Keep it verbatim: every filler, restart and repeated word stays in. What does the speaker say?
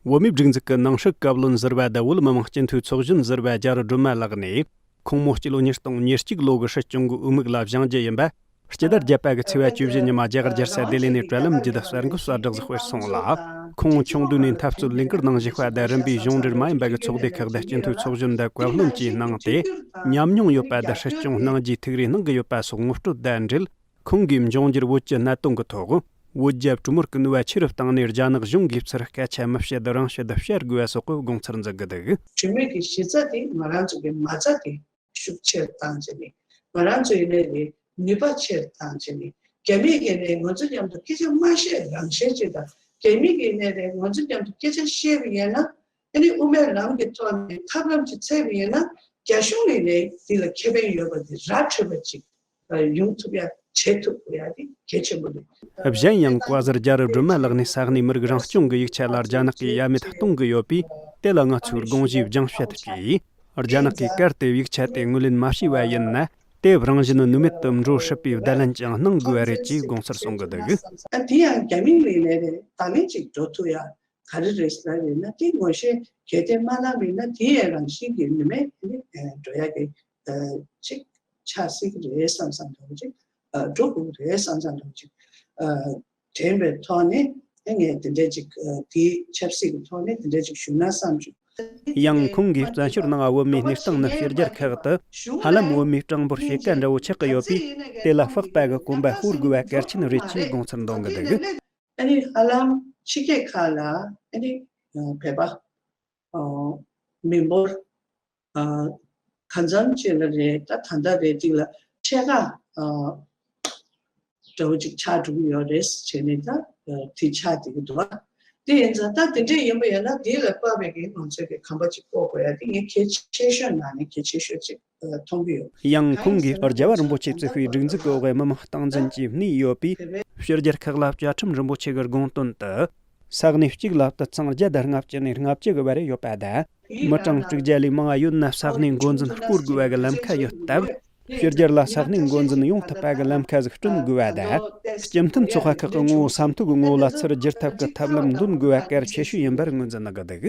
བོད་མིའི་སྒྲིག་འཛུགས་ཀྱི་ནང་སྲིད་བཀའ་བློན་ཟུར་པ་དང་བོད་མི་མང་སྤྱི་འཐུས་ཚོགས་གཞོན་ཟུར་པ་རྒྱ་རི་སྒྲོལ་མ་ལགས་ནས། ཁོང་མོ་སྤྱི་ལོ་ཉིས་སྟོང་ཉེར་གཅིག་ལོ་གི་སྲིད་སྐྱོང་གི་འོས་མིག་ལ་བཞེངས་རྒྱུ་ཡིན་པ། སྤྱི་ཟླ་བརྒྱད་པ་གི་ཚེས་པ་བཅུ་བཞི་ཉིན་མ་རྒྱ་གར་རྒྱལ་ས་ལྡི་ལི་ནས་དྲ་ལམ་བརྒྱུད་གསར་འགོད་གསལ་བསྒྲགས་སུ་སྤེལ་སོང་ལ། ཁོང་ཆུང་དུས་ནས་འཐབ་རྩོད་ལས་འགུལ་ནང་ཞུགས་པ་དང་རིམ་པས་གཞུང་འབྲེལ་མ་ཡིན་པ་གི་ཚོགས་སྡེ་ཁག་དང་སྤྱི་འཐུས་ཚོགས་གཞོན་དང་བཀའ་བློན་བཅས་གནང་སྟེ། ཉམས་མྱོང་ཡོད་པ་དང་སྲིད་སྐྱོང་གནང་རྒྱུའི་ཐུགས་རེ་གནང་གི་ཡོད་པ་སོགས་ངོ་སྤྲོད་དང་འབྲེལ། ཁོང་གིས་འབྱུང་འགྱུར་བོད་ཀྱི་གནད་དོན་གྱི་ཐོག་བོད་རྒྱ་གྲོས་མོལ་གྱི་ནུས་པ་ཆེ་རུ་བཏང་ནས། རྒྱ་ནག་གཞུང་གིས་ཕྱིར་སྐད་ཆ་མི་བཤད་རང་བཤད་བཤད་དགོས་པ་སོགས་ཀྱི་དགོངས་ཚུལ་འཛིན་གྱི་འདུག། གྲོས་མོལ་གྱི་གཞི་རྩ་དེ་ང་རང་ཚོ་གི་མ་རྩ་དེ་ཤུགས་ཆེར་བཏང་བྱས་ནས། ང་རང་ཚོ་ཡིན་ནའི་རེད། ནུས་པ་ཆེར་བཏང་བྱས་ནས། རྒྱ་མི་གིས་ནས་ང་ཚོ་མཉམ་དུ་སྐད་ཆ་མ་བཤད་རང་བཤད་བྱེད་དང་། རྒྱ་མི་གིས་ནས་རེད། ང་ཚོ་མཉམ་དུ་སྐད་ཆ་བཤད་པ་ཡིན་ན། ཨ་ནི་དབུ་མའི་ལམ་གྱི་ཐོག་ནས་ཐབས་ལམ་ཅིག་འཚོལ་བ་ཡིན་ན། རྒྱ་གཞུང་ནས་ནས་འདི་ལ་ཁེ་ཕན་ཡོད་པ་དེ་ར་འཕྲོད་པ་ཅིག་ཡོང་ཐུབ་ཡ། བྱེད་ཐུབ་དགོས་ཡ་དེ་གལ་ཆེན་པོ་རེད། གཞན་ཡང་བཀའ་ཟུར་རྒྱ་རི་སྒྲོལ་མ་ལགས་ནས་ས་གནས་མི་རིགས་རང་སྐྱོང་གི་ཡིག་ཆ་ལ་རྒྱ་ནག་གིས་ཡ་མེད་གཏོང་གི་ཡོད་པས། དེ་ལ་ང་ཚོས་དགོངས་ཞུའི་སྦྱང་བཤད་བྱས། རྒྱ་ནག་གིས་གལ་ཏེ་ཡིག་ཆ་དེ་ངོས་ལེན་མ་བྱས་པ་ཡིན་ན། དེ་རང་བཞིན་ནུས་མེད་དུ་འགྲོ་སྲིད་པའི་བརྡ་ལན་ཀྱང་གནང་དགོས་པ་རེད་ཅེས་དགོངས་ཚུལ་གསུང་གི་འདུག། ཨ་དེ་ཡང་རྒྱ་མི་ལས་ལས་རེད། ད་ལན་ཅིག་འགྲོ་ཐུབ་ཡ། ག་རེ་རེད་ཟེར་ན་ཡིན་ན། དེ་ངོ་ཤེས་གལ་ཏེ་མ་གནང་མིན་ན། དེ་ཡི་རང་བཞིན་གྱི་ནུས་མེད་དེ་ནི་འགྲོ་ཡ་གི་ཅིག་ཆགས་སྲིད་ཀྱི་རེད་བསམ་བསམ་འདྲ་བོ་ཅིག། འགྲོ་དགོས་ཀྱི་རེད་བསམ་བསམ་འདྲ་བོ་ཅིག་དྲན་པའི་ཐོག་ནས། ངས་དེ་འདྲ་ཅིག་དེའི་ཆབ་སྲིད་ཀྱི་ཐོག་ནས་དེ་འདྲ་ཅིག་ཞུ་ན་བསམ་བྱུང་། ཡང་ཁོང་གིས་བཙན་བྱོལ་ནང་བོད་མིའི་གནས་སྟངས་རྣམས་ཕྱི་རྒྱལ་ཁག་ཏུ་ཧ་ལམ་བོད་མིའི་གྲངས་འབོར་ཕྱེད་ཀ་འདྲ་བོ་ཆགས་ཀྱི་ཡོད་པས། དེ་ལ་དཔག་པ་གི་གོམ་པ་སྤོ་དགོས་པ་གལ་ཆེན་རེད་ཅེས་དགོངས་ཚུལ་འདོན་གྱི་འདུག། ཨ་ནི་ཧ་ལམ་ཕྱི་རྒྱལ་ཁག་ལ་ཨ་ནི་བོད་པ་མི་འབོར་གང་འཚམ་ཅིག་ལ་རེད། ད་ད་ལྟ་རེད། ཅིག་ལ་ཕྱེད་ཀ་འདྲ་བོ་ཅིག་ཆགས་འགྲོ་གི་ཡོད་རེད་བྱས་ནས། ད་དེ་ཆགས་བསྡད་ཀྱི་འདུག། དེ་ཡིན་ཙང་ད་དེ་འདྲས་ཡིན་པ་ཡིན་ན། དེ་ལ་དཔག་པའི་གི་ང་ཚོས་གི་གོམ་པ་ཅིག་སྤོ་དགོས་ཡ་དེ་ངས་གལ་ཆེ་ཤོས་ནང་ནས་གལ་ཆེ་ཤོས་ཅིག་མཐོང་གི་ཡོད། ཡང་ཁོང་གིས་རྒྱལ་བ་རིན་པོ་ཆེ་གཙོས་པའི་སྒྲིག་འཛུགས་ཀྱི་འོག་མི་མང་སྟངས་འཛིན་གྱིས་གནས་ཡོད་པས། ཕྱི་རྒྱལ་ཁག་ལ་བཅའ་ཁྲིམས་རིན་པོ་ཆེ་གི་དགོངས་དོན་དུ། ས་གནས་གཅིག་ལ་དུད་ཚང་བརྒྱ་དང་ལྔ་བཅུ་ནས་ལྔ་བཅུ་གི་བར་ཡོད་པ་དང་། མི་གྲངས་དྲུག་བརྒྱ་ལས་མང་བ་ཡོད་ན་ས་གནས་འགོ་འཛིན་བསྐོ་དགོས་པ་གི་ལམ་ཁ་ཡོད་སྟབས། ཕྱི་རྒྱལ་ལ་ས་གནས་འགོ་འཛིན་ཡོང་ཐུབ་པ་གི་ལམ་ཁ་ཟིག་བསྐྲུན་དགོས་པ་དང་། སྤྱི་མཐུན་ཚོགས་པ་ཁག་གི་ངོ་བོ་ས་མཐོ་གི་ངོ་བོ་ལ་ཚུར་བསྒྱུར་ཐབས་ཀྱི་ཐབས་ལམ་འདོན་དགོས་པ་གལ་ཆེ་ཤོས་ཡིན་པར་ངོས་འཛིན་གནང་གི་འདུག།